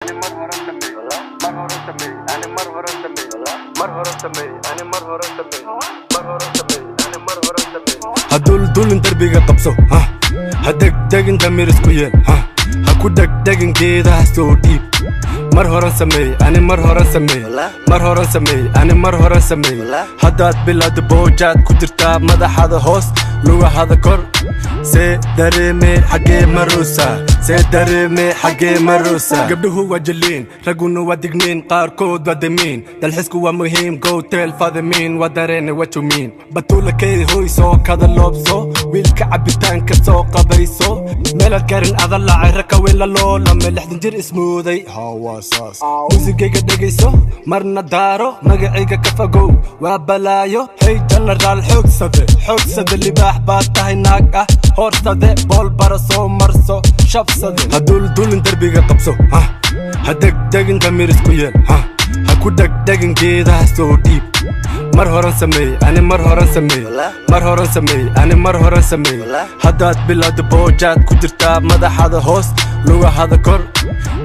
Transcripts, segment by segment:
Ani mar hore sameey, mar hore sameey, ani mar hore sameey, mar hore sameey, ani mar hore sameey, mar hore sameey, ani mar hore sameey. Ha duldulin, derbiga qabso, ha ha degdegin, damir isku yeel, ha ha ku dhegdhegin, geedaha soo dhiib. Mar horan sameey, ani mar horan sameey, mar horan sameey, ani mar horan sameey. Haddaad bilowda boojaad ku jirtaa, madaxada hoos, lugahada kor. See dareeme, xaggee maruusa? See dareeme, xaggee maruusa? Gabdhuhu waa jaliin, ragguna waa digniin, qaarkood waa damiin. Dalxisku waa muhiim, go tell fadamiin, waa dareene, what you mean. Batuulakay hoy, soo kada loobso, wiilka cabitaanka soo qabayso, meelaad garin ada lacay raka wela loolame 60 jir ismooday hawaasaas. Muusigayga dhegayso, marna daaro, magacayga ka fogow, waa balaayo. Hey jenaraal, xoogsade, xoogsade, libaax baad tahay, naag ah hoorsade, bool bara soo marso, shabsade. Ha duldulin, derbiga qabso, ha ha degdegin, damir isku yeel, ha ha ku dhegdhegin, geedaha soo dhiib. Mar horan sameey, ani mar horan sameey, mar horan sameey, ani mar horan sameey. Haddaad bilowda boojaad ku jirtaa, madaxada hoos, lugahada kor.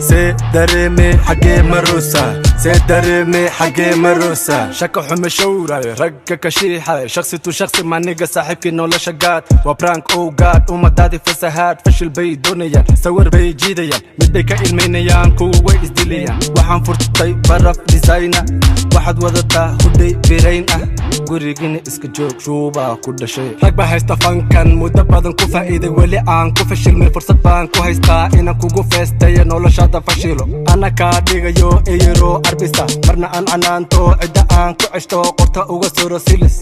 See dareeme, xaggee maruusa? See dareeme, xaggee maruusa? Shaka xume showray, ragga ka shiixay, shakhsi tu shakhsi maniga, saaxiibkii nolosha gaad waa prank. Oh God, ummadaadi fasahaad, fashil bay doonayaan, sawir bay jiidayaan, mid bay ka ilmaynayaan, kuwa way isdilayaan. Waxaan furtay baraf designer, waxaad wadataa hudhay birayn ah, gurigina iska joog, shuubaa ku dhashay. Rag baa haysta fankan muddo badan ku faa'iiday, weli aan ku fashilmay. Fursad baan ku haystaa inaan kugu feestayo, noloshaada fashilo, ana kaa dhigayo eyro arbisa, marna aan canaanto, cidda aan ku ceshto, qorta uga suro silis.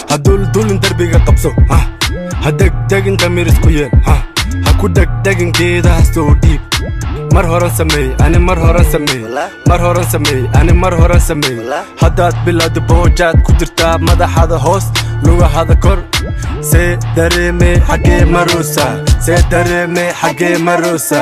Ha duldulin, derbiga qabso, ha ha degdegin, damir isku yeel, ha ha ku dhegdhegin, geedaha soo dhiib. Mar horan sameey, ani mar horan sameey, mar horan sameey, ani mar horan sameey. Haddaad bilowda boojaad ku jirtaa, madaxada hoos, lugahada kor. See dareeme, xaggee maruusa? See dareeme, xaggee maruusa?